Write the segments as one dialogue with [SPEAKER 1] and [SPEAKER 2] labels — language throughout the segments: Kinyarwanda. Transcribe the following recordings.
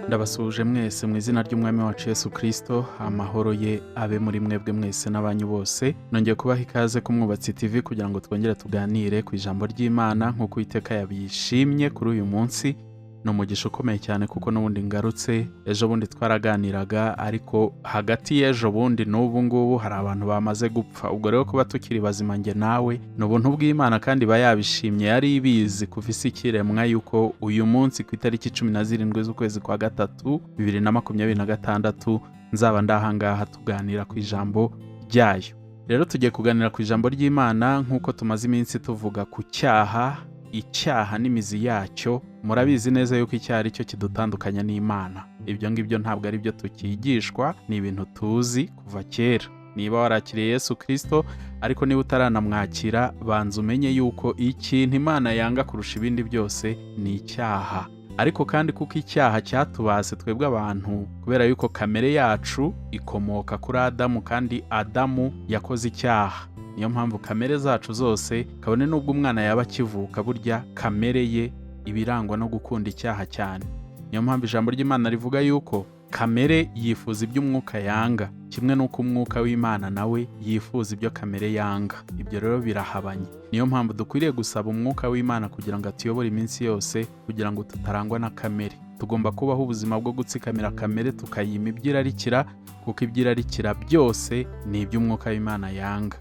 [SPEAKER 1] Ndabasuhuje mwese mu izina ry'Umwami wacu Yesu Kristo, amahoro ye abe muri mwebwe mwese n'abanyu bose. Nongeye kubaha ikaze ku Mwubatsi TV kugira ngo twongere tuganire ku ijambo ry'Imana nk'uko Uwiteka yabishimye kuri uyu munsi. Ni umugisha ukomeye cyane kuko n'ubundi ngarutse. Ejo bundi twaraganiraga, ariko hagati y'ejo bundi n'ubu ngubu hari abantu bamaze gupfa. Ubwo rero kuba tukiri bazima njye nawe ni ubuntu bw'Imana, kandi iba yabishimye, yari ibizi kuva isi ikiremwa yuko uyu munsi ku itariki 17 z'ukwezi kwa gatatu 2026 nzaba ndahangaha tuganira ku ijambo ryayo. Rero tugiye kuganira ku ijambo ry'Imana nk'uko tumaze iminsi tuvuga ku cyaha, icyaha n'imizi yacyo. Murabizi neza yuko icyaha ari cyo kidutandukanya n'Imana. Ibyo ngibyo ntabwo ari byo tukigishwa, ni ibintu tuzi kuva kera. Niba warakiriye Yesu Kristo, ariko niba utaranamwakira, banza umenye yuko ikintu Imana yanga kurusha ibindi byose ni icyaha. Ariko kandi kuko icyaha cyatubase twebwe abantu, kubera yuko kamere yacu ikomoka kuri Adamu, kandi Adamu yakoze icyaha, niyo mpamvu kamere zacu zose, kabone n'ubwo umwana yaba akivuka, burya kamere ye iba irangwa no gukunda icyaha cyane. Niyo mpamvu ijambo ry'Imana rivuga yuko kamere yifuza ibyo umwuka yanga, kimwe n'uko umwuka w'Imana nawe yifuza ibyo kamere yanga. Ibyo rero birahabanye. Niyo mpamvu dukwiriye gusaba umwuka w'Imana kugira ngo atuyobore iminsi yose, kugira ngo tutarangwa na kamere. Tugomba kubaho ubuzima bwo gutsikamira kamere, tukayima ibyo irarikira, kuko ibyo irarikira byose ni iby'umwuka w'Imana yanga.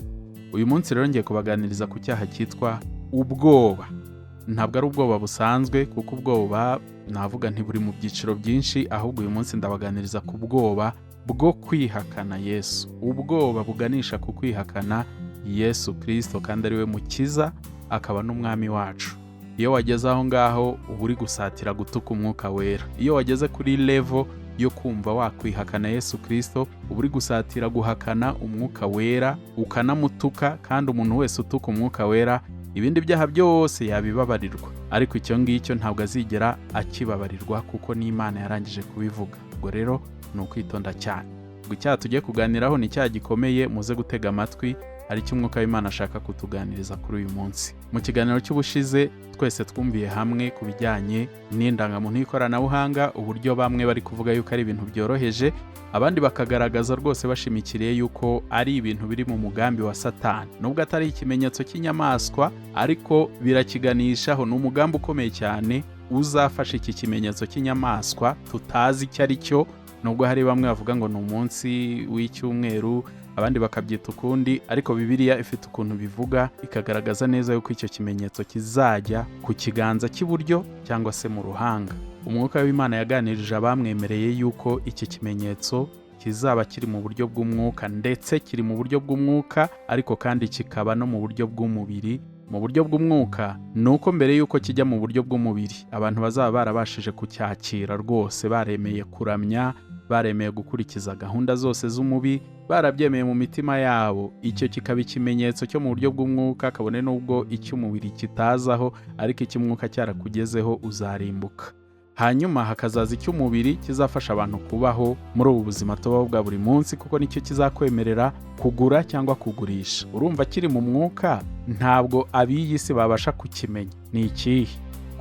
[SPEAKER 1] Uyu munsi rero ngiye kubaganiriza ku cyaha cyitwa ubwoba. Ntabwo ari ubwoba busanzwe, kuko ubwoba navuga ntiburi mu byiciro byinshi, ahubwo uyu munsi ndabaganiriza ku bwoba bwo kwihakana Yesu, ubwoba buganisha ku kwihakana Yesu Kristo, kandi ari we mukiza akaba n'umwami wacu. Iyo wageze aho ngaho uba uri gusatira gutuka umwuka wera. Iyo wageze kuri level yo kumva wakwihakana Yesu Kristo, uba uri gusatira guhakana umwuka wera, ukanamutuka. Kandi umuntu wese utuka umwuka wera, ibindi byaha byose yabibabarirwa, ariko icyo ngicyo ntabwo azigera akibabarirwa, kuko n'Imana yarangije kubivuga. Ubwo rero ni ukwitonda cyane. Ubwo icyaha tugiye kuganiraho ni icyaha gikomeye, muze gutega amatwi, hari icyo umwuka w'Imana ashaka kutuganiriza kuri uyu munsi. Mu kiganiro cy'ubushize twese twumviye hamwe ku bijyanye n'indangamuntu y'ikoranabuhanga, uburyo bamwe bari kuvuga yuko ari ibintu byoroheje, abandi bakagaragaza rwose bashimikiriye yuko ari ibintu biri mu mugambi wa Satani. Nubwo atari ikimenyetso cy'inyamaswa, ariko birakiganishaho. Ni umugambi ukomeye cyane uzafasha iki kimenyetso cy'inyamaswa tutazi icyo ari cyo, nubwo hari bamwe bavuga ngo ni umunsi w'icyumweru, abandi bakabyita ukundi, ariko Bibiliya ifite ukuntu bivuga, ikagaragaza neza yuko icyo kimenyetso kizajya ku kiganza cy'iburyo cyangwa se mu ruhanga. Umwuka w'Imana yaganirije abamwemereye yuko iki kimenyetso kizaba kiri mu buryo bw'umwuka, ndetse kiri mu buryo bw'umwuka, ariko kandi kikaba no mu buryo bw'umubiri. Mu buryo bw'umwuka ni uko mbere y'uko kijya mu buryo bw'umubiri, abantu bazaba barabashije kucyakira rwose, baremeye kuramya, baremeye gukurikiza gahunda zose z'umubi, barabyemeye mu mitima yabo. Icyo kikaba ikimenyetso cyo mu buryo bw'umwuka, kabone n'ubwo icy'umubiri kitazaho, ariko icy'umwuka cyarakugezeho uzarimbuka. Hanyuma hakazaza icy'umubiri kizafasha abantu kubaho muri ubu buzima tubaho bwa buri munsi, kuko nicyo kizakwemerera kugura cyangwa kugurisha. Urumva kiri mu mwuka, ntabwo ab'iyi si babasha kukimenya. Ni ikihe?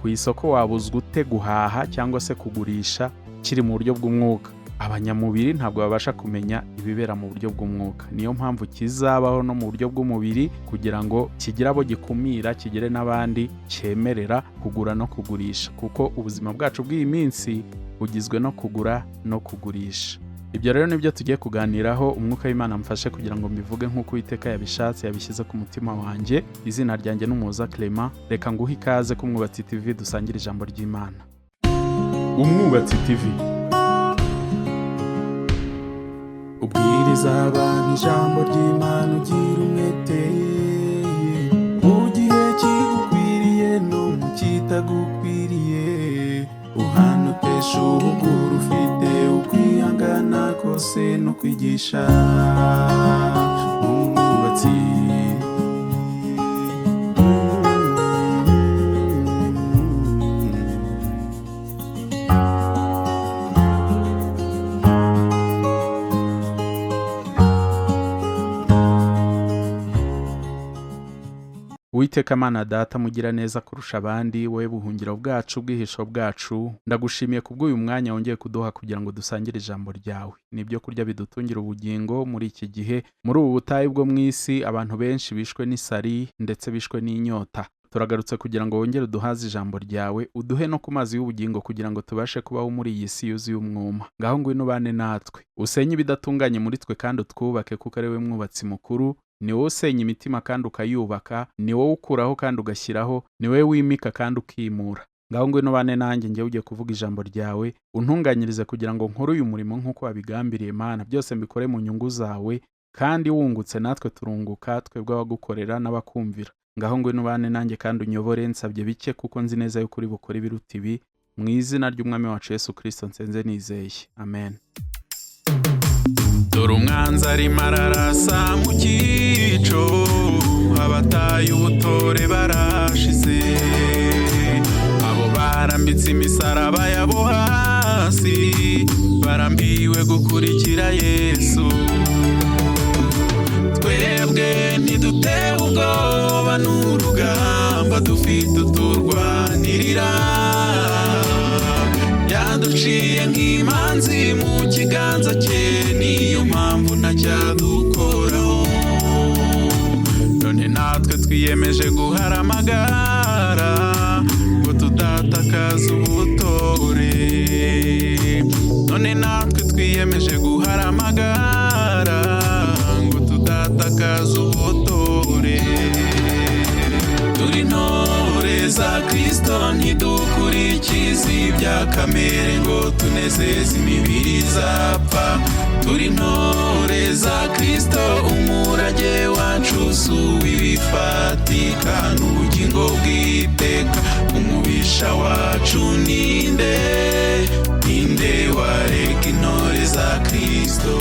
[SPEAKER 1] Ku isoko wabuzwa ute guhaha cyangwa se kugurisha kiri mu buryo bw'umwuka? Abanyamubiri ntabwo babasha kumenya ibibera mu buryo bw'umwuka. Niyo mpamvu kizabaho no mu buryo bw'umubiri, kugira ngo kigire abo gikumira, kigere n'abandi cyemerera kugura no kugurisha, kuko ubuzima bwacu bw'iyi minsi bugizwe no kugura no kugurisha. Ibyo rero nibyo tugiye kuganiraho. Umwuka w'Imana amfashe kugira ngo mbivuge nk'uko Uwiteka yabishatse, yabishyize ku mutima wanjye. Izina ryanjye n'Umuhoza Clement. Reka nguhe ikaze ku Mwubatsi TV, dusangire ijambo ry'Imana. Umwubatsi TV,
[SPEAKER 2] Ubwiriza abantu ijambo ry'Imana, ugira umwete mu gihe kigukwiriye no mu kitagukwiriye, uhana, utesha, uhugura ufite ukwihangana kose no kwigisha. Umwubatsi.
[SPEAKER 1] Uwiteka Mana Data, mugira neza kurusha abandi, wowe buhungiro bwacu, ubwihisho bwacu, ndagushimiye kubw'uyu mwanya wongeye kuduha kugira ngo dusangire ijambo ryawe. Ni ibyo kurya bidutungira ubugingo muri iki gihe, muri ubu butayu bwo mu isi, abantu benshi bishwe n'isari ndetse bishwe n'inyota. Turagarutse kugira ngo wongere uduhaze ijambo ryawe, uduhe no ku mazi y'ubugingo kugira ngo tubashe kubaho muri iyi si yuzuye umwuma. Ngaho ngwino ubane natwe, usenye ibidatunganye muri twe kandi utwubake, kuko ari we mwubatsi mukuru. Ni wowe usenya imitima kandi ukayubaka, ni wowe ukuraho kandi ugashyiraho, ni wowe wimika kandi ukimura. Ngaho ngwino ubane nanjye, njyewe ugiye kuvuga ijambo ryawe, untunganyirize kugira ngo nkore uyu murimo nk'uko wabigambiriye. Mana, byose mbikore mu nyungu zawe, kandi wungutse natwe turunguka, twebwe abagukorera n'abakumvira. Ngaho ngwino ubane nanjye kandi unyobore, nsabye bike kuko nzi neza yuko uri bukore ibiruta ibi. Mu izina ry'Umwami wacu Yesu Kristo nsenze nizeye, amen.
[SPEAKER 2] Dore umwanzi arimo ararasa mu cyico, abataye ubutore barashize, abo barambitse imisaraba yabo hasi, barambiwe gukurikira Yesu. Twebwe ntidutewe ubwoba n'urugamba, dufite uturwanirira, yaduciye nk'imanzi mu kiganza cye, niyo mpamvu ntacyadukoraho. None natwe twiyemeje guhara amagara ngo tudatakaza ubutore. None natwe twiyemeje guhara amagara ngo tudatakaza ubutore. Turi intore za Kristo, ntidukurikize ibya kamere ngo tunezeze imibiri izapfa. Turi intore za Kristo, umurage wacu si uw'ibifatika, n'ubugingo bw'iteka. Umubisha wacu ninde? Ninde wareka intore za Kristo?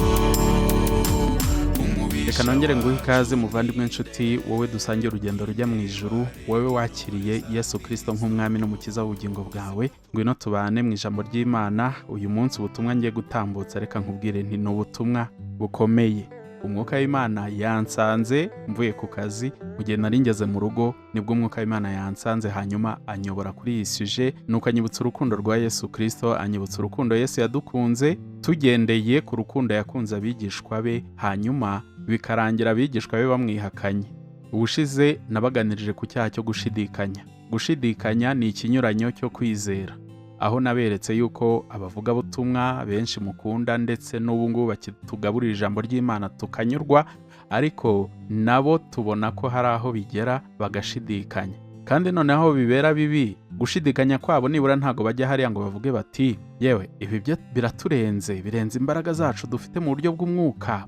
[SPEAKER 1] Reka nongere nguhe ikaze, muvandimwe, nshuti, wowe dusangiye urugendo rujya mu ijuru, wowe wakiriye Yesu Kirisito nk'umwami n'umukiza w'ubugingo bwawe. Ngwino tubane mu ijambo ry'Imana uyu munsi. Ubutumwa ngiye gutambutsa, reka nkubwire nti ni ubutumwa bukomeye. Umwuka w'Imana yansanze mvuye ku kazi, mu gihe nari ngeze mu rugo nibwo umwuka w'Imana yansanze, hanyuma anyobora kuri iyi sujet. Nuko anyibutsa urukundo rwa Yesu Kirisito, anyibutsa urukundo Yesu yadukunze, tugendeye ku rukundo yakunze abigishwa be, hanyuma bikarangira abigishwa be bamwihakanye. Ubushize nabaganirije ku cyaha cyo gushidikanya. Gushidikanya ni ikinyuranyo cyo kwizera, aho naberetse yuko abavugabutumwa benshi mukunda ndetse n'ubu ngubu bakitugaburira ijambo ry'Imana tukanyurwa, ariko nabo tubona ko hari aho bigera bagashidikanya. Kandi noneho bibera bibi, gushidikanya kwabo nibura ntabwo bajya hariya ngo bavuge bati: "Yewe, ibi byo biraturenze, birenze imbaraga zacu dufite mu buryo bw'umwuka,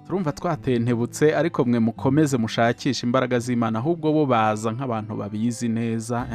[SPEAKER 1] turumva twatentebutse, ariko mwe mukomeze mushakishe imbaraga z'Imana." Ahubwo bo baza nk'abantu babizi neza,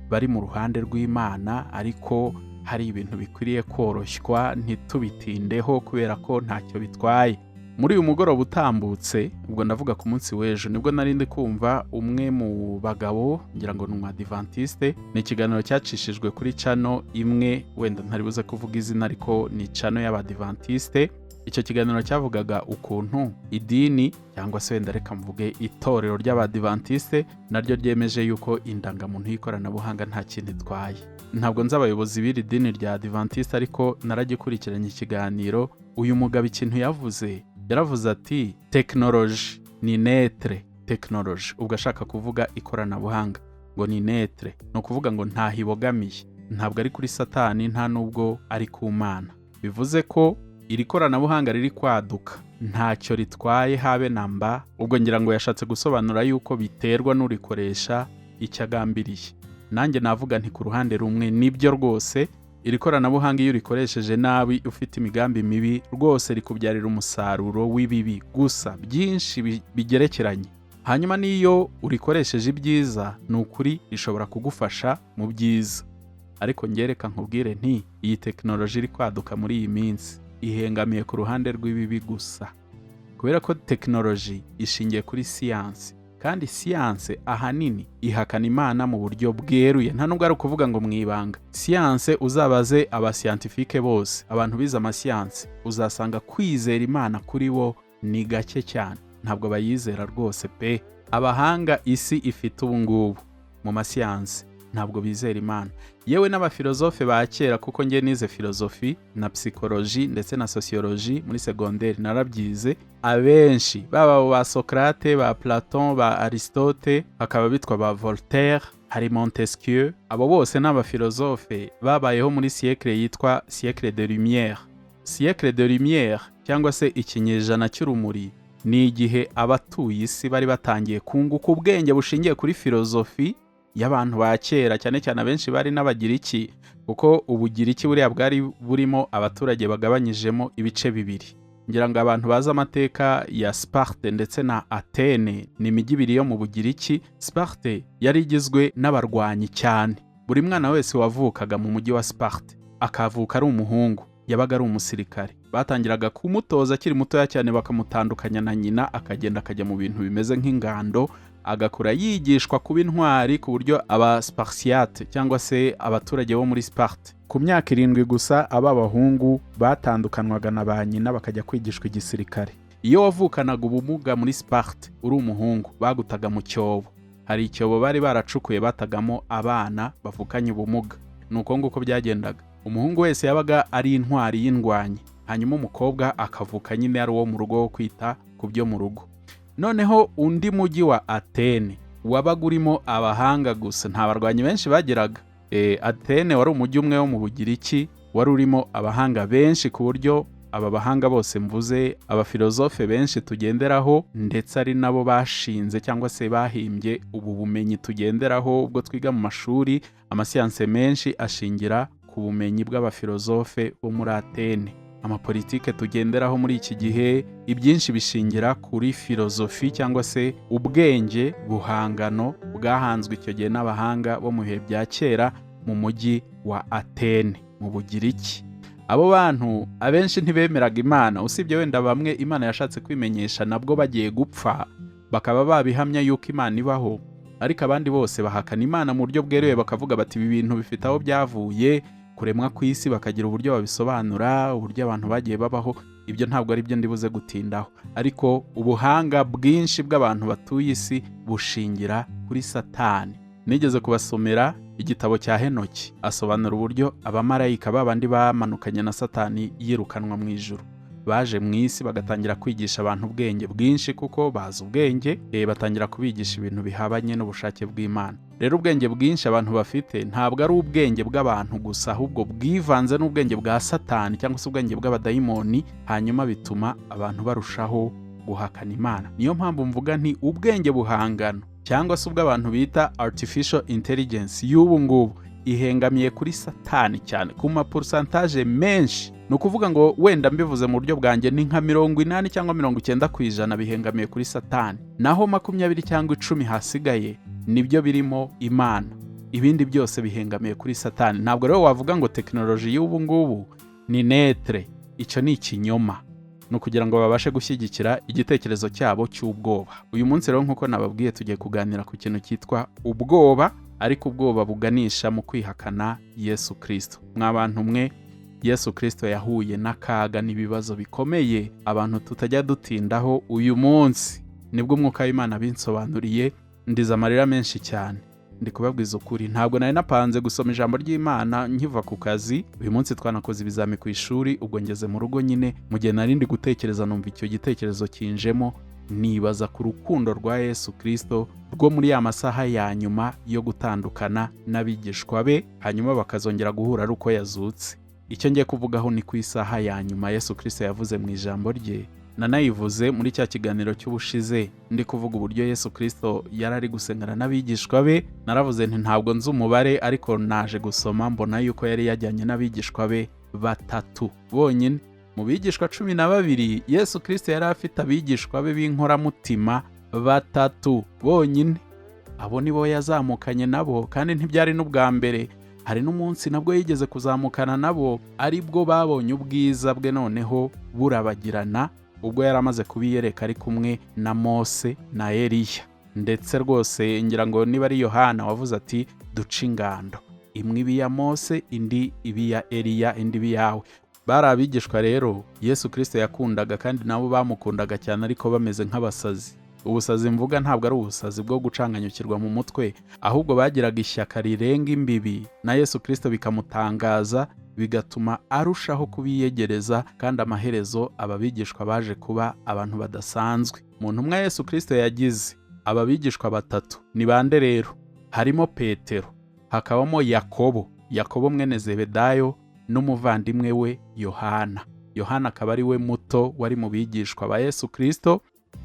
[SPEAKER 1] bari mu ruhande rw'Imana, ariko hari ibintu bikwiriye koroshywa ntitubitindeho kubera ko ntacyo bitwaye. Muri uyu mugoroba utambutse, ubwo ndavuga ku munsi w'ejo, nibwo nari ndi kumva umwe mu bagabo, ngira ngo ni umwadivantiste. Ni ikiganiro cyacishijwe kuri channel imwe, wenda ntari buze kuvuga izina, ariko ni channel y'abadivantiste. Icyo kiganiro cyavugaga ukuntu idini, cyangwa se wenda reka mvuge itorero ry'abadivantiste, naryo ryemeje yuko indangamuntu y'ikoranabuhanga nta kintu itwaye. Ntabwo nzi abayobozi b'iri dini rya Adivantiste, ariko naragikurikiranye ikiganiro. Uyu mugabo ikintu yavuze, yaravuze ati: "Tekinoloji ni neutre." Tekinoloji, ubwo ashaka kuvuga ikoranabuhanga, ngo ni neutre, ni ukuvuga ngo ntaho ibogamiye, ntabwo ari kuri Satani, nta nubwo ari ku Mana. Bivuze ko iri koranabuhanga riri kwaduka ntacyo ritwaye habe na mba. Ubwo ngira ngo yashatse gusobanura yuko biterwa n'urikoresha icyo agambiriye. Nanjye navuga nti ku ruhande rumwe nibyo rwose, iri koranabuhanga iyo urikoresheje nabi, ufite imigambi mibi, rwose rikubyarira umusaruro w'ibibi gusa byinshi bigerekeranye. Hanyuma n'iyo urikoresheje ibyiza, ni ukuri rishobora kugufasha mu byiza. Ariko ngereka nkubwire nti iyi tekinoloji iri kwaduka muri iyi minsi ihengamiye ku ruhande rw'ibibi gusa, kubera ko tekinoloji ishingiye kuri siyansi, kandi siyanse ahanini ihakana Imana mu buryo bweruye, nta nubwo ari ukuvuga ngo mu ibanga. Siyanse, uzabaze abasiyantifike bose, abantu bize amasiyanse, uzasanga kwizera Imana kuri bo ni gake cyane, ntabwo bayizera rwose pe. Abahanga isi ifite ubu ngubu mu masiyansi ntabwo bizera Imana, yewe n'abafilozofe ba kera, kuko njye nize filozofi na psychologie ndetse na sociologie muri segonderi, narabyize. Abenshi baba ba Socrate, ba Platon, ba Aristote, hakaba bitwa ba Voltaire, hari Montesquieu, abo bose ni abafilozofe babayeho muri siècle yitwa siècle de lumière. Siècle de lumière cyangwa se ikinyejana cy'urumuri ni igihe abatuye isi bari batangiye kunguka ubwenge bushingiye kuri filozofi y'abantu ba kera, cyane cyane abenshi bari n'Abagiriki, kuko Ubugiriki buriya bwari burimo abaturage bagabanyijemo ibice bibiri. Ngira ngo abantu bazi amateka ya Sparte ndetse na Atene, ni imijyi ibiri yo mu Bugiriki. Sparte yari igizwe n'abarwanyi cyane. Buri mwana wese wavukaga mu mujyi wa Sparte akavuka ari umuhungu yabaga ari umusirikare. Batangiraga kumutoza akiri mutoya cyane, bakamutandukanya na nyina, akagenda akajya mu bintu bimeze nk'ingando, agakura yigishwa kuba intwari, ku buryo aba Spartiate cyangwa se abaturage bo muri Sparte ku myaka 7 gusa aba bahungu batandukanwaga na ba nyina bakajya kwigishwa igisirikare. Iyo wavukanaga ubumuga muri Sparte uri umuhungu, bagutaga mu cyobo. Hari icyobo bari baracukuye batagamo abana bavukanye ubumuga. Ni uko nguko byagendaga. Umuhungu wese yabaga ari intwari y'indwanyi, hanyuma umukobwa akavuka nyine ari uwo mu rugo, wo kwita ku byo mu rugo. Noneho undi mujyi wa Atene wabaga urimo abahanga gusa, nta barwanyi benshi bageraga. Atene wari umujyi umwe wo mu Bugiriki wari urimo abahanga benshi, ku buryo aba bahanga bose mvuze, abafilozofe benshi tugenderaho, ndetse ari nabo bashinze cyangwa se bahimbye ubu bumenyi tugenderaho ubwo twiga mu mashuri. Amasiyanse menshi ashingira ku bumenyi bw'abafilozofe bo muri Atene. Amapolitike tugenderaho muri iki gihe, ibyinshi bishingira kuri filozofi cyangwa se ubwenge buhangano bwahanzwe icyo gihe n'abahanga bo mu bihe bya kera mu mujyi wa Atene mu Bugiriki. Abo bantu abenshi ntibemeraga Imana, usibye wenda bamwe Imana yashatse kwimenyesha nabwo bagiye gupfa bakaba babihamya yuko Imana ibaho, ariko abandi bose bahakana Imana mu buryo bweruye, bakavuga bati ibi bintu bifite aho byavuye, kuremwa kw'isi, bakagira uburyo babisobanura, uburyo abantu bagiye babaho. Ibyo ntabwo ari byo ndibuze gutindaho, ariko ubuhanga bwinshi bw'abantu batuye isi bushingira kuri Satani. Nigeze kubasomera igitabo cya Henoki, asobanura uburyo abamarayika babandi bamanukanye na Satani yirukanwa mu ijuru baje mu isi, bagatangira kwigisha abantu ubwenge bwinshi, kuko bazi ubwenge, batangira kubigisha ibintu bihabanye n'ubushake bw'Imana. Rero ubwenge bwinshi abantu bafite ntabwo ari ubwenge bw'abantu gusa, ahubwo bwivanze n'ubwenge bwa Satani cyangwa se ubwenge bw'abadayimoni, hanyuma bituma abantu barushaho guhakana Imana. Niyo mpamvu mvuga nti ubwenge buhangano cyangwa se ubw'abantu bita artificial intelligence y'ubu ngubu ihengamiye kuri Satani cyane ku ma pourcentage menshi. Ni ukuvuga ngo wenda mbivuze mu buryo bwanjye, ni nka 80 cyangwa 90% bihengamiye kuri Satani, naho 20 cyangwa 10 hasigaye nibyo birimo Imana. Ibindi byose bihengamiye kuri Satani. Ntabwo rero wavuga ngo tekinoloji y'ubu ngubu ni neutre, icyo ni ikinyoma, ni ukugira ngo babashe gushyigikira igitekerezo cyabo cy'ubwoba. Uyu munsi rero, nk'uko nababwiye, tugiye kuganira ku kintu cyitwa ubwoba, ariko ubwoba buganisha mu kwihakana Yesu Kirisito. Mwa bantu mwe, Yesu Kirisito yahuye n'akaga n'ibibazo bikomeye abantu tutajya dutindaho. Uyu munsi nibwo Umwuka w'Imana binsobanuriye, ndiza amarira menshi cyane. Ndi kubabwiza ukuri, ntabwo nari napanze gusoma ijambo ry'Imana nkiva ku kazi. Uyu munsi twanakoze ibizami ku ishuri, ubwo ngeze mu rugo nyine, mu gihe nari ndi gutekereza numva icyo gitekerezo kinjemo, nibaza ku rukundo rwa Yesu Kirisito rwo muri ya masaha ya nyuma yo gutandukana n'abigishwa be, hanyuma bakazongera guhura ari uko yazutse. Icyo ngiye kuvugaho ni ku isaha ya nyuma Yesu Kirisito yavuze mu ijambo rye. Nanayivuze muri cya kiganiro cy'ubushize ndi kuvuga uburyo Yesu Kirisito yari ari gusengana n'abigishwa be. Naravuze nti ntabwo nzi umubare, ariko naje gusoma mbona yuko yari yajyanye n'abigishwa be batatu bonyine. Mu bigishwa 12, Yesu Kirisito yari afite abigishwa be b'inkoramutima batatu bonyine. Abo ni bo yazamukanye nabo, kandi ntibyari n'ubwa mbere. Hari n'umunsi nabwo yigeze kuzamukana nabo, aribwo babonye ubwiza bwe noneho burabagirana, ubwo yari amaze kubiyereka ari kumwe na Mose na Eliya. Ndetse rwose ngira ngo niba ari Yohana wavuze ati duce ingando, imwe iba iya Mose, indi iba iya Eliya, indi iba iyawe. Bari abigishwa rero Yesu Kirisito yakundaga, kandi nabo bamukundaga cyane, ariko bameze nk'abasazi. Ubusazi mvuga ntabwo ari ubusazi bwo gucanganyukirwa mu mutwe, ahubwo bagiraga ishyaka rirenga imbibi na Yesu Kirisito bikamutangaza, bigatuma arushaho kubiyegereza, kandi amaherezo aba bigishwa baje kuba abantu badasanzwe. Mu ntumwa Yesu Kirisito yagize aba bigishwa batatu ni bande rero? Harimo Petero, hakabamo Yakobo, Yakobo mwene Zebedayo n'umuvandimwe we Yohana. Yohana akaba ari we muto wari mu bigishwa ba Yesu Kirisito,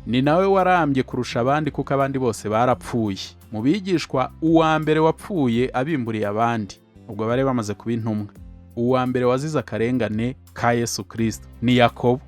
[SPEAKER 1] ni nawe warambye kurusha abandi kuko abandi bose barapfuye. Mu bigishwa uwa mbere wapfuye abimburiye abandi, ubwo bari bamaze kuba intumwa, uwa mbere wazize akarengane ka Yesu Kirisito ni Yakobo.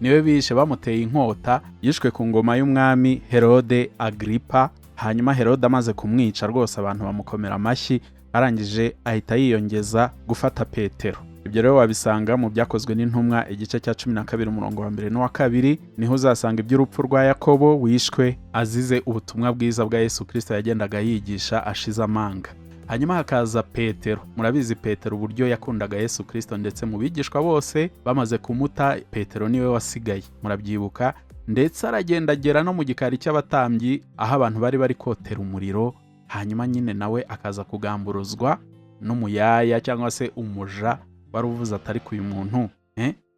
[SPEAKER 1] Niwe bishe bamuteye inkota, yishwe ku ngoma y'umwami Herode Agripa. Hanyuma Herode amaze kumwica rwose abantu bamukomera amashyi, arangije ahita yiyongeza gufata Petero. Ibyo rero wabisanga mu Byakozwe n'Intumwa igice cya 12 umurongo wa mbere n'uwa kabiri, niho uzasanga iby'urupfu rwa Yakobo wishwe azize ubutumwa bwiza bwa Yesu Kirisito yagendaga yigisha ashize amanga. Hanyuma hakaza Petero. Murabizi Petero uburyo yakundaga Yesu Kirisito, ndetse mu bigishwa bose bamaze kumuta Petero niwe wasigaye, murabyibuka. Ndetse aragenda agera no mu gikari cy'abatambyi aho abantu bari bari kotera umuriro, hanyuma nyine nawe akaza kugamburuzwa n'umuyaya cyangwa se umuja wari uvuze atari ku uyu muntu,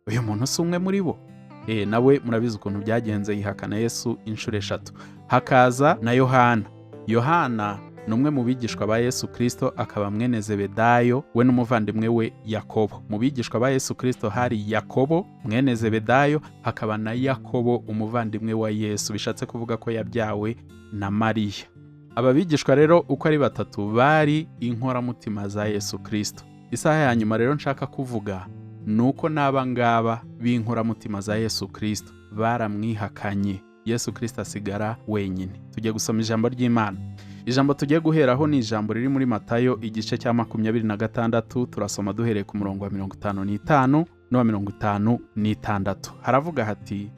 [SPEAKER 1] uyu muntu si umwe muri bo? Nawe murabizi ukuntu byagenze, yihakana Yesu inshuro eshatu. Hakaza na Yohana. Yohana ni umwe mu bigishwa ba Yesu Kirisito, akaba mwene Zebedayo, we n'umuvandimwe we Yakobo. Mu bigishwa ba Yesu Kirisito hari Yakobo mwene Zebedayo, hakaba na Yakobo umuvandimwe wa Yesu, bishatse kuvuga ko yabyawe na Mariya. Aba bigishwa rero uko ari batatu bari inkoramutima za Yesu Kirisito. Isaha ya nyuma rero nshaka kuvuga ni uko n'aba ngaba b'inkoramutima za Yesu Kirisito baramwihakanye, Yesu Kirisito asigara wenyine. Tujye gusoma ijambo ry'Imana. Ijambo tugiye guheraho ni ijambo riri muri Matayo igice cya 26, turasoma duhereye ku murongo wa 55 n'uwa 56. Haravuga hati: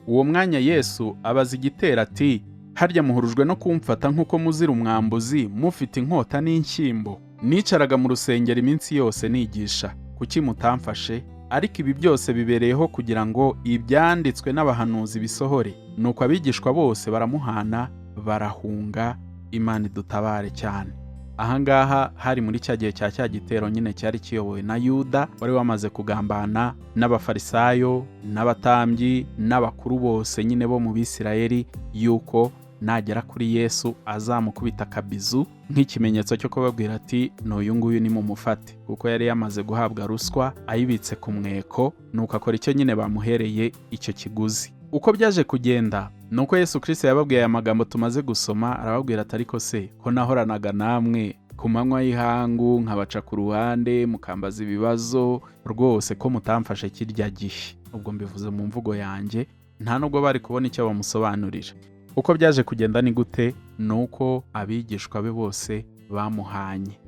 [SPEAKER 1] uwo mwanya Yesu abaza igitero ati: harya muhurujwe no kumfata nk'uko muzira umwambuzi, mufite inkota n'inshyimbo? Nicaraga mu rusengero iminsi yose nigisha, kuki mutamfashe? Ariko ibi byose bibereyeho kugira ngo ibyanditswe n'abahanuzi bisohore. Nuko abigishwa bose baramuhana barahunga. Imana idutabare cyane. Ahangaha hari muri cya gihe cya gitero nyine cyari kiyobowe na Yuda wari wamaze kugambana n'abafarisayo n'abatambyi n'abakuru bose nyine bo mu Bisirayeli, yuko nagera kuri Yesu azamukubita akabizu nk'ikimenyetso cyo kubabwira ati n'uyu nguyu nimumufate, kuko yari yamaze guhabwa ruswa ayibitse ku mweko, nuko akora icyo nyine bamuhereye icyo kiguzi. Uko byaje kugenda nuko Yesu Kirisito yababwiye aya magambo tumaze gusoma, arababwira ati ariko se ko nahoranaga namwe ku manywa y'ihangu nkabaca ku ruhande mukambaza ibibazo, rwose ko mutamfashe kirya gihe? Ubwo mbivuze mu mvugo yanjye, nta nubwo bari kubona icyo bamusobanurira. Uko byaje kugenda ni gute? Nuko abigishwa be bose bamuhanye.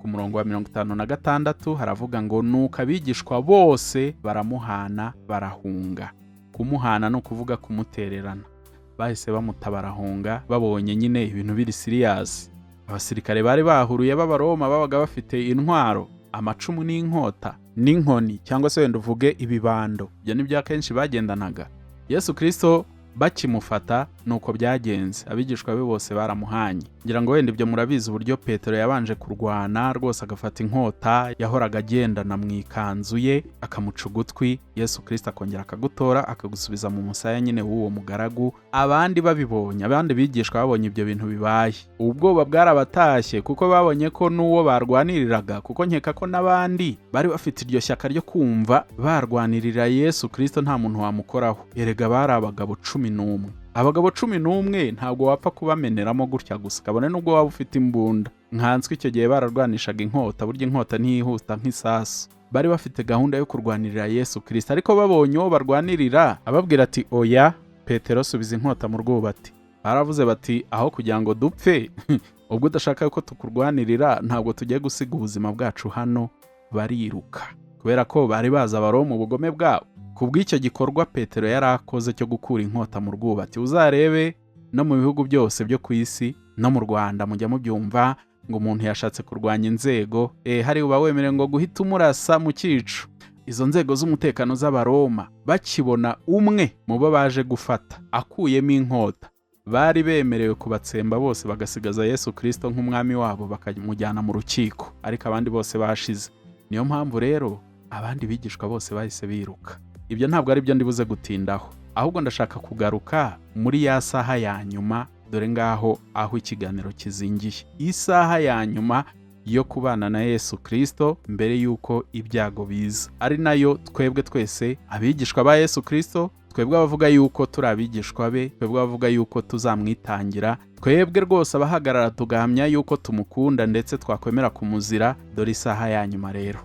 [SPEAKER 1] Ku murongo wa 56 haravuga ngo nuko abigishwa bose baramuhana barahunga. Kumuhana ni ukuvuga kumutererana. Bahise bamuta barahunga, babonye nyine ibintu biri serious. Abasirikare bari bahuruye b'Abaroma babaga bafite intwaro, amacumu n'inkota n'inkoni, cyangwa se wenda uvuge ibibando. Ibyo ni byo akenshi bagendanaga. Yesu Kirisito bakimufata nuko byagenze, abigishwa be bose baramuhanye. Ngira ngo wenda ibyo murabizi uburyo Petero yabanje kurwana rwose agafata inkota yahoraga agendana mu ikanzu ye akamuca ugutwi, Yesu Kirisito akongera akagutora akagusubiza mu musaya nyine w'uwo mugaragu. Abandi babibonye, abandi bigishwa babonye ibyo bintu bibaye, ubwoba bwarabatashye kuko babonye ko n'uwo barwaniriraga, kuko nkeka ko n'abandi bari bafite iryo shyaka ryo kumva barwanirira Yesu Kirisito nta muntu wamukoraho. Erega bari abagabo 11. Abagabo 11 ntabwo wapfa kubameneramo gutya gusa, kabone nubwo waba ufite imbunda. Nkanswe icyo gihe bararwanishaga inkota, burya inkota ntiyihuta nk'isasu. Bari bafite gahunda yo kurwanirira Yesu Kirisito, ariko babonye uwo barwanirira ababwira ati oya, Petero subiza inkota mu rwubati. Baravuze bati aho kugira ngo dupfe, ubwo udashaka ko tukurwanirira ntabwo tugiye gusiga ubuzima bwacu hano. Bariruka kubera ko bari bazi Abaroma ubugome bwabo. Kubw'icyo gikorwa Petero yari akoze cyo gukura inkota mu rwubati, uzarebe no mu bihugu byose byo ku isi, no mu Rwanda mujya mubyumva ngo umuntu yashatse kurwanya inzego, hari uba wemerewe ngo guhita umurasa mu cyico. Izo nzego z'umutekano z'Abaroma bakibona umwe mu bo baje gufata akuyemo inkota, Bari bemerewe kubatsemba bose, bagasigaza Yesu Kirisito nk'umwami wabo, bakamujyana mu rukiko, ariko abandi bose bashize. Niyo mpamvu rero abandi bigishwa bose bahise biruka. Ibyo ntabwo ari byo ndibuze gutindaho, ahubwo ndashaka kugaruka muri ya saha ya nyuma. Dore ngaho aho ikiganiro kizingiye: isaha ya nyuma yo kubana na Yesu Kirisito mbere y'uko ibyago biza, ari nayo twebwe twese abigishwa ba Yesu Kirisito, twebwe abavuga yuko turi abigishwa be, twebwe abavuga yuko tuzamwitangira, twebwe rwose abahagarara tugahamya yuko tumukunda ndetse twakwemera kumuzira. Dore isaha ya nyuma rero.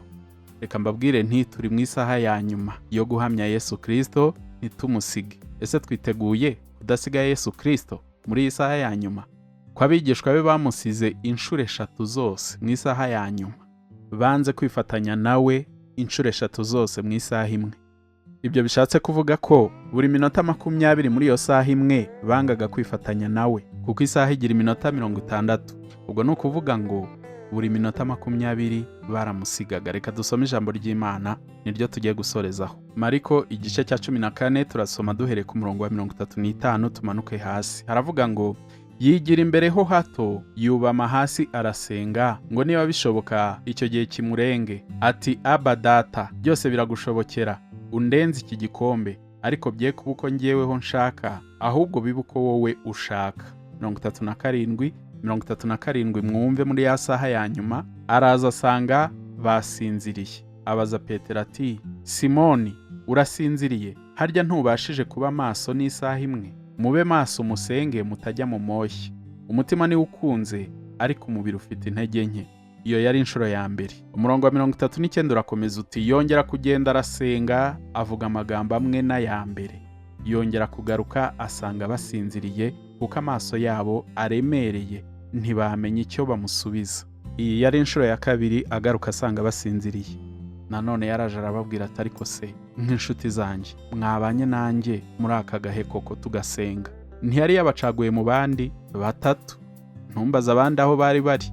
[SPEAKER 1] Reka mbabwire nti turi mu isaha ya nyuma yo guhamya Yesu Kirisito, ntitumusige. Ese twiteguye kudasiga Yesu Kirisito muri iyi saha ya nyuma? Ko abigishwa be bamusize inshuro eshatu zose mu isaha ya nyuma, banze kwifatanya nawe inshuro eshatu zose mu isaha imwe. Ibyo bishatse kuvuga ko buri minota 20 muri iyo saha imwe bangaga kwifatanya nawe, kuko isaha igira iminota 60. Ubwo ni ukuvuga ngo buri minota 20 baramusigaga. Reka dusome ijambo ry'Imana, niryo tugiye gusorezaho. Mariko igice cya 14, turasoma duhereye ku murongo wa 35 tumanuke hasi. Haravuga ngo: "Yigira imbere ho hato, yubama hasi arasenga, ngo niba bishoboka icyo gihe kimurenge. Ati: 'Aba Data, byose biragushobokera, undenze iki gikombe, ariko bye kuba uko ngeweho nshaka, ahubwo bibe uko wowe ushaka.'" 37, 37, mwumve: muri ya saha ya nyuma araza asanga basinziriye. Abaza Petero ati: "Simoni, urasinziriye? Harya ntubashije kuba maso n'isaha imwe? Mube maso musenge, mutajya mu moshya. Umutima niwo ukunze, ariko umubiri ufite intege nke." Iyo yari inshuro ya mbere. Umurongo wa 39 urakomeza uti: "Yongera kugenda arasenga, avuga amagambo amwe n'aya mbere. Yongera kugaruka asanga basinziriye, kuko amaso yabo aremereye, ntibamenya icyo bamusubiza." Iyi yari inshuro ya kabiri agaruka asanga basinziriye. Nanone yaraje arababwira ati: "Ariko se nk'inshuti zanjye mwabanye nanjye muri aka gahe koko tugasenga?" Ntiyari yabacaguye mu bandi batatu, ntumbaze abandi aho bari bari.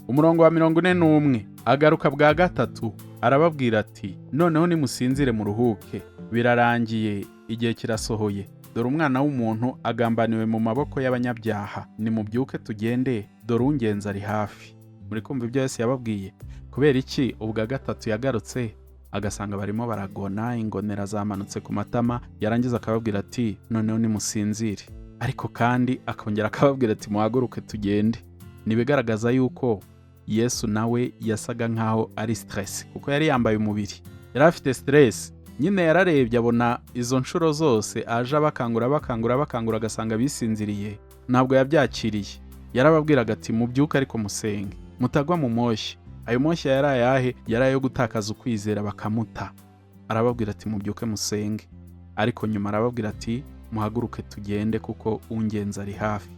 [SPEAKER 1] Umurongo wa 41: "Agaruka bwa gatatu arababwira ati: 'Noneho nimusinzire muruhuke. Birarangiye, igihe kirasohoye. Dore Umwana w'umuntu agambaniwe mu maboko y'abanyabyaha. Nimubyuke tugende, dore ungenza ari hafi.'" Muri kumva ibyo Yesu yababwiye? Kubera iki ubwa gatatu yagarutse agasanga barimo baragona, ingonera zamanutse ku matama, yarangiza akababwira ati: "Noneho nimusinzire," ariko kandi akongera akababwira ati: "Muhaguruke tugende"? Ni ibigaragaza yuko Yesu nawe yasaga nkaho ari stress, kuko yari yambaye umubiri, yari afite stress nyine. Yararebye abona izo nshuro zose aje abakangura, bakangura, bakangura, agasanga bisinziriye. Ntabwo yabyakiriye. Yarababwiraga ati: "Mubyuke ariko musenge, mutagwa mu moshya." Ayo moshya yari ayahe? Yari ayo gutakaza ukwizera bakamuta. Arababwira ati: "Mubyuke musenge," ariko nyuma arababwira ati: "Muhaguruke tugende, kuko ungenza ari hafi."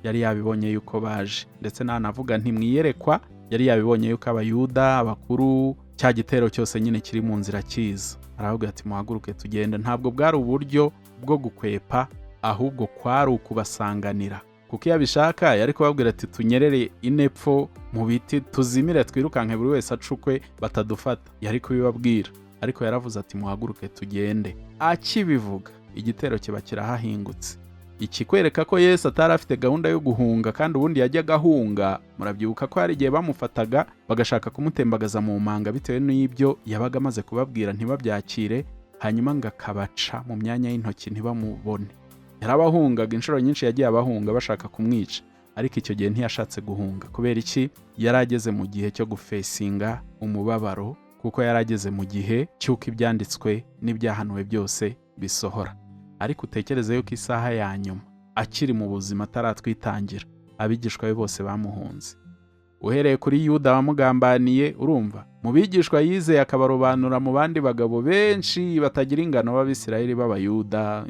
[SPEAKER 1] Yari yabibonye yuko baje, ndetse nanavuga ntimwiyerekwa, yari yabibonye yuko Abayuda abakuru, cya gitero cyose nyine kiri mu nzira kiza. Arababwira ati: "Muhaguruke tugende." Ntabwo bwari uburyo bwo gukwepa, ahubwo kwari ukubasanganira, kuko iyo abishaka yari kubabwira ati: "Tunyerere inepfo mu biti, tuzimire, twirukanke, buri wese acukwe batadufata." Yari kubibabwira, ariko yaravuze ati: "Muhaguruke tugende." Akibivuga igitero kiba kirahahingutse. Ikikwereka ko Yesu atari afite gahunda yo guhunga, kandi ubundi yajyaga ahunga. Murabyibuka ko hari igihe bamufataga bagashaka kumutembagaza mu manga bitewe n'ibyo yabaga amaze kubabwira ntibabyakire, hanyuma ngo akabaca mu myanya y'intoki ntibamubone. Yarabahungaga inshuro nyinshi, yagiye abahunga bashaka kumwica, ariko icyo gihe ntiyashatse guhunga. Kubera iki? Yari ageze mu gihe cyo gufesinga umubabaro, kuko yari ageze mu gihe cy'uko ibyanditswe n'ibyahanuwe byose bisohora. Ariko utekereze yuko isaha ya nyuma akiri mu buzima, ataratwitangira, abigishwa be bose bamuhunze, uhereye kuri Yuda wamugambaniye. Urumva, mu bigishwa yizeye akabarobanura mu bandi bagabo benshi batagira ingano b'Abisirayeli b'Abayuda,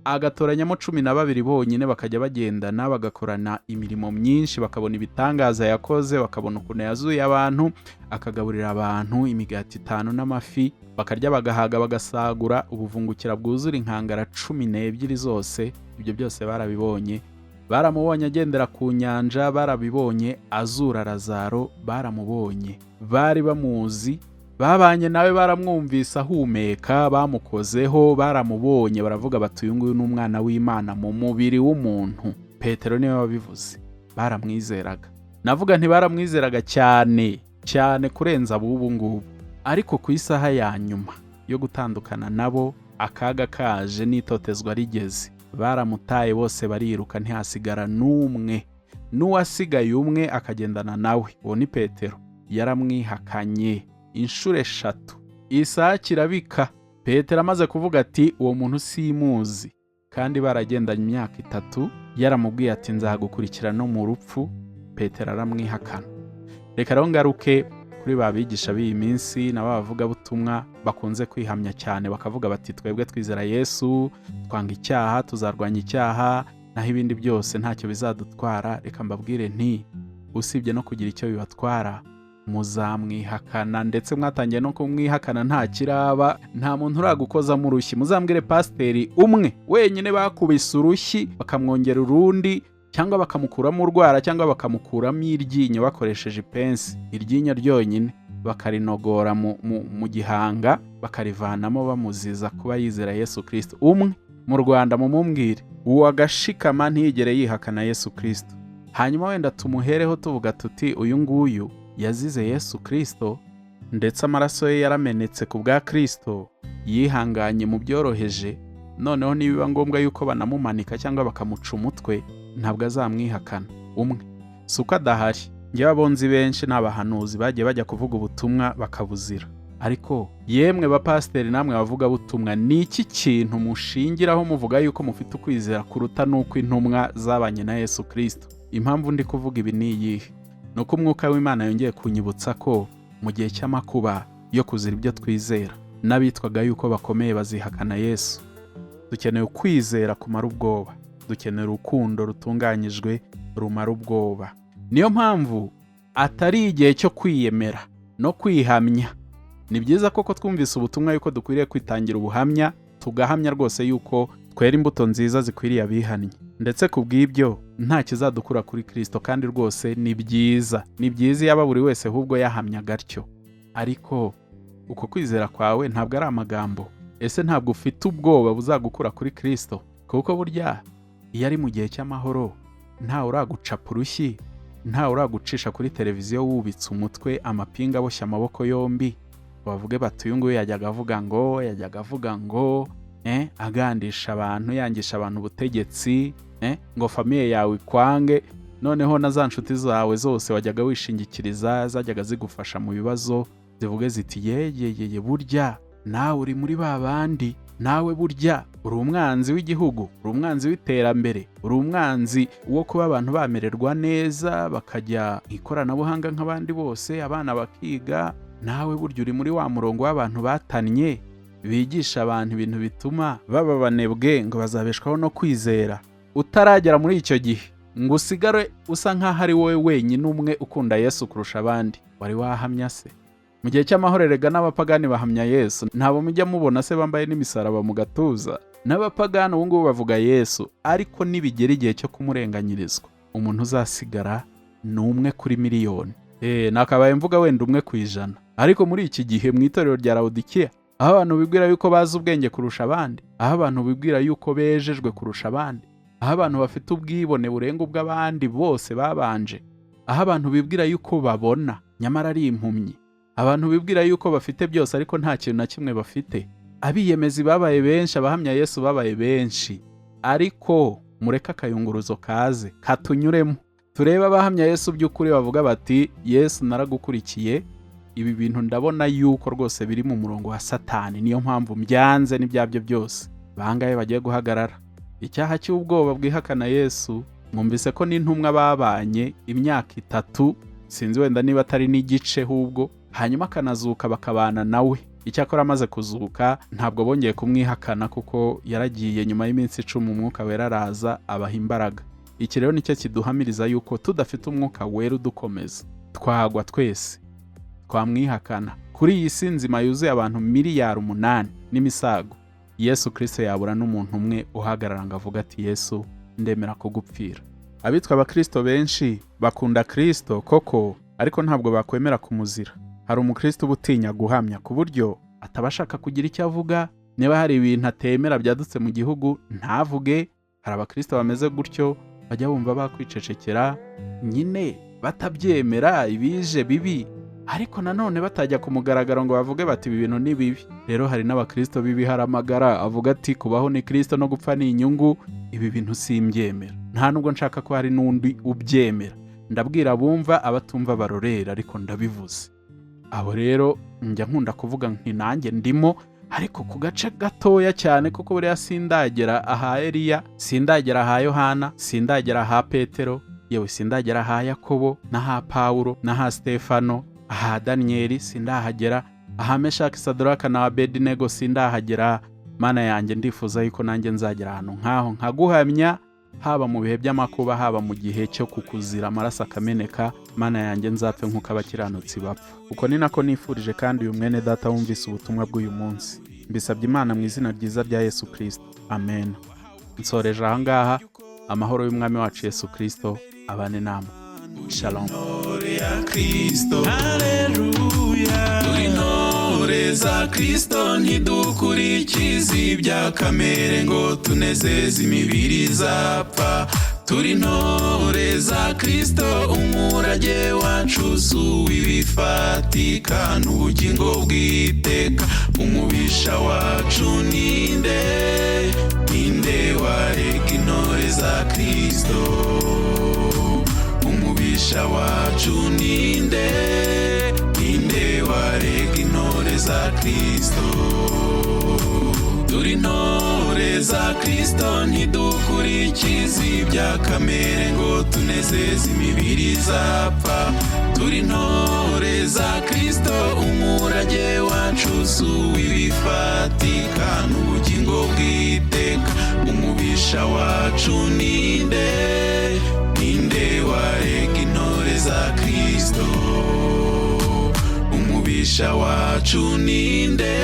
[SPEAKER 1] agatoranyamo 12 bonyine, bakajya bagendana, bagakorana imirimo myinshi, bakabona ibitangaza yakoze, bakabona ukuntu yazuye abantu, akagaburira abantu imigati itanu n'amafi, bakarya bagahaga, bagasagura ubuvungukira bwuzura inkangara 12 zose. Ibyo byose barabibonye. Baramubonye agendera ku nyanja, barabibonye azura Lazaro, baramubonye, bari bamuzi, babanye nawe, baramwumvise ahumeka, bamukozeho, baramubonye, baravuga bati: "Uyu nguyu ni Umwana w'Imana mu mubiri w'umuntu." Petero niwe wabivuze. Baramwizeraga, navuga ntibaramwizeraga cyane cyane kurenza ab'ubu ngubu. Ariko ku isaha ya nyuma yo gutandukana nabo, akaga kaje n'itotezwa rigeze, baramutaye bose bariruka, ntihasigara n'umwe. N'uwasigaye umwe akagendana nawe, uwo ni Petero, yaramwihakanye inshuro 3. Isake irabika. Petero amaze kuvuga ati uwo muntu simuzi, kandi baragendanye imyaka 3, yaramubwiye ati nzagukurikira no mu rupfu, Petero aramwihakana. Reka rero ngaruke kuri ba bigisha b'iyi minsi na ba bavugabutumwa bakunze kwihamya cyane, bakavuga bati twebwe twizera Yesu, twanga icyaha, tuzarwanya icyaha, naho ibindi byose ntacyo bizadutwara. Reka mbabwire nti usibye no kugira icyo bibatwara, muzamwihakana, ndetse mwatangiye no kumwihakana nta kiraba, nta muntu uragukozamo urushyi. Muzambwire pasiteri umwe wenyine bakubise urushyi bakamwongera urundi, cyangwa bakamukuramo urwara, cyangwa bakamukuramo iryinyo bakoresheje ipensi, iryinyo ryonyine bakarinogora mu gihanga, bakarivanamo bamuziza kuba yizera Yesu Kristo. Umwe mu Rwanda mumumbwire, uwo agashikama ntiyigere yihakana Yesu Kristo. Hanyuma wenda tumuhereho tuvuga tuti uyu nguyu yazize Yesu Kristo, ndetse amaraso ye yaramenetse ku bwa Kristo, yihanganye mu byoroheje, noneho nibiba ngombwa yuko banamumanika cyangwa bakamuca umutwe, ntabwo azamwihakana. Umwe si uko adahari. Njyewe abonzi benshi n'abahanuzi bagiye bajya kuvuga ubutumwa bakabuzira. Ariko yemwe bapasiteri namwe bavugabutumwa, ni iki kintu mushingiraho muvuga yuko mufite ukwizera kuruta n'uko intumwa zabanye na Yesu Kristo? Impamvu ndi kuvuga ibi ni iyihe? Ni uko umwuka w'Imana yongeye kunyibutsa ko mu gihe cy'amakuba yo kuzira ibyo twizera, n'abitwaga yuko bakomeye bazihakana Yesu. Dukeneye ukwizera kumara ubwoba, dukeneye urukundo rutunganyijwe rumara ubwoba. Niyo mpamvu atari igihe cyo kwiyemera no kwihamya. Ni byiza koko twumvise ubutumwa yuko dukwiriye kwitangira ubuhamya, tugahamya rwose yuko twera imbuto nziza zikwiriye abihannye, ndetse ku bw'ibyo nta kizadukura kuri Kristo, kandi rwose ni byiza, ni byiza yaba buri wese ahubwo yahamyaga atyo. Ariko uko kwizera kwawe ntabwo ari amagambo. Ese ntabwo ufite ubwoba buzagukura kuri Kristo? Kuko burya iyo ari mu gihe cy'amahoro, ntawe uragucapa urushyi, ntawe uragucisha kuri televiziyo wubitse umutwe, amapinga aboshye amaboko yombi, bavuge bati uyu nguyu yajyaga avuga ngo agandisha abantu, yangisha abantu ubutegetsi, ngo famiye yawe ikwange, noneho na za nshuti zawe zose wajyaga wishingikiriza zajyaga zigufasha mu bibazo zivuge ziti yeyeyeye, burya nawe uri muri ba bandi, nawe burya uri umwanzi w'igihugu, uri umwanzi w'iterambere, uri umwanzi wo kuba abantu bamererwa neza bakajya mu ikoranabuhanga nk'abandi bose, abana bakiga, nawe burya uri muri wa murongo w'abantu batannye bigisha abantu ibintu bituma baba banebwe ngo bazabeshwaho no kwizera. Utaragera muri icyo gihe ngo usigare usa nk'aho ari wowe wenyine umwe ukunda Yesu kurusha abandi, wari wahamya se? Mu gihe cy'amahoro erega n'abapagani bahamya Yesu, ntabo mujya mubona se bambaye n'imisaraba mu gatuza? N'abapagani ubu ngubu bavuga Yesu, ariko nibigera igihe cyo kumurenganyirizwa, umuntu uzasigara ni 1 kuri miliyoni. Nakabaye mvuga wenda 1 ku 100. Ariko muri iki gihe mu itorero rya Laodikiya, aho abantu bibwira yuko bazi ubwenge kurusha abandi, aho abantu bibwira yuko bejejwe kurusha abandi, aho abantu bafite ubwibone burenga ubw'abandi bose babanje, aho abantu bibwira yuko babona nyamara ari impumyi, abantu bibwira yuko bafite byose ariko nta kintu na kimwe bafite, abiyemezi babaye benshi, abahamya Yesu babaye benshi. Ariko mureke akayunguruzo kaze katunyuremo, turebe abahamya Yesu by'ukuri bavuga bati Yesu naragukurikiye, ibi bintu ndabona yuko rwose biri mu murongo wa Satani, niyo mpamvu mbyanze n'ibyabyo byose. Bangahe bagiye guhagarara? Icyaha cy'ubwoba bwihakana Yesu, mwumvise ko n'intumwa babanye imyaka 3, sinzi wenda niba atari n'igice ahubwo, hanyuma akanazuka bakabana nawe. Icyakora amaze kuzuka ntabwo bongeye kumwihakana, kuko yaragiye nyuma y'iminsi 10 umwuka wera araza abaha imbaraga. Iki rero nicyo kiduhamiriza yuko tudafite umwuka wera udukomeza twagwa twese, twamwihakana. Kuri iyi si nzima yuzuye abantu 8 miliyari n'imisago, Yesu Kristo yabura n'umuntu umwe uhagarara ngo avuge ati Yesu ndemera kugupfira. Abitwa abakristo benshi bakunda Kristo koko, ariko ntabwo bakwemera kumuzira. Hari umukristo uba utinya guhamya ku buryo atabashaka kugira icyo avuga, niba hari ibintu atemera byadutse mu gihugu ntavuge. Hari abakristo bameze gutyo, Bajya bumva bakwicecekera nyine, batabyemera ibije bibi, ariko nanone batajya ku mugaragaro ngo bavuge bati ibi bintu ni bibi. Rero hari n'abakristo b'ibiharamagara avuga ati kubaho ni Kristo no gupfa ni inyungu, ibi bintu simbyemera, nta nubwo nshaka ko hari n'undi ubyemera. Ndabwira abumva, abatumva barorera, ariko ndabivuze. Abo rero njya nkunda kuvuga nti nanjye ndimo, ariko ku gace gatoya cyane, kuko buriya sindagera aha Eliya, sindagera aha Yohana, sindagera aha Petero, yewe sindagera aha Yakobo n'aha Pawulo n'aha Stefano, aha Daniyeli sindahagera, aha Meshaki, Saduraka na Abedinego sindahagera. Mana yanjye, ndifuza yuko nanjye nzagera ahantu nk'aho nkaguhamya, haba mu bihe by'amakuba, haba mu gihe cyo kukuzira amaraso akameneka. Mana yanjye, nzapfe nk'uko abakiranutsi bapfa. Uko ni nako nifurije kandi uyu mwene data wumvise ubutumwa bw'uyu munsi. Mbisabye Imana mu izina ryiza rya Yesu Kirisito, amen. Nsoreje aha ngaha. Amahoro y'Umwami wacu Yesu Kirisito abane namwe. Shalom.
[SPEAKER 2] Intore ya Kristo, haleluya. Turi intore za Kristo, ntidukurikiza ibya kamere ngo tunezeze imibiri izapfa. Turi intore za Kristo, umurage wacu si uw'ibifatika, n'ubugingo bw'iteka. Umubisha wacu ninde? Ninde warega intore za Kristo? Umubisha wacu ninde? Ninde warega intore za Kristo? Turi intore za Kristo, ntidukurikiza ibya kamere ngo tunezeze imibiri izapfa. Turi intore za Kristo, umurage wacu si uw'ibifatika, n'ubugingo bw'iteka. Umubisha wacu ninde? Ninde warega intore za Kristo? Umubisha wacu ninde?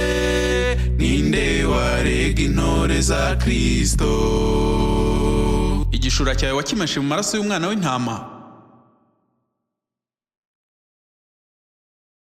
[SPEAKER 2] Ninde warega intore za Kristo?
[SPEAKER 3] Igishura cyawe wakimeshe mu maraso y'umwana w'intama.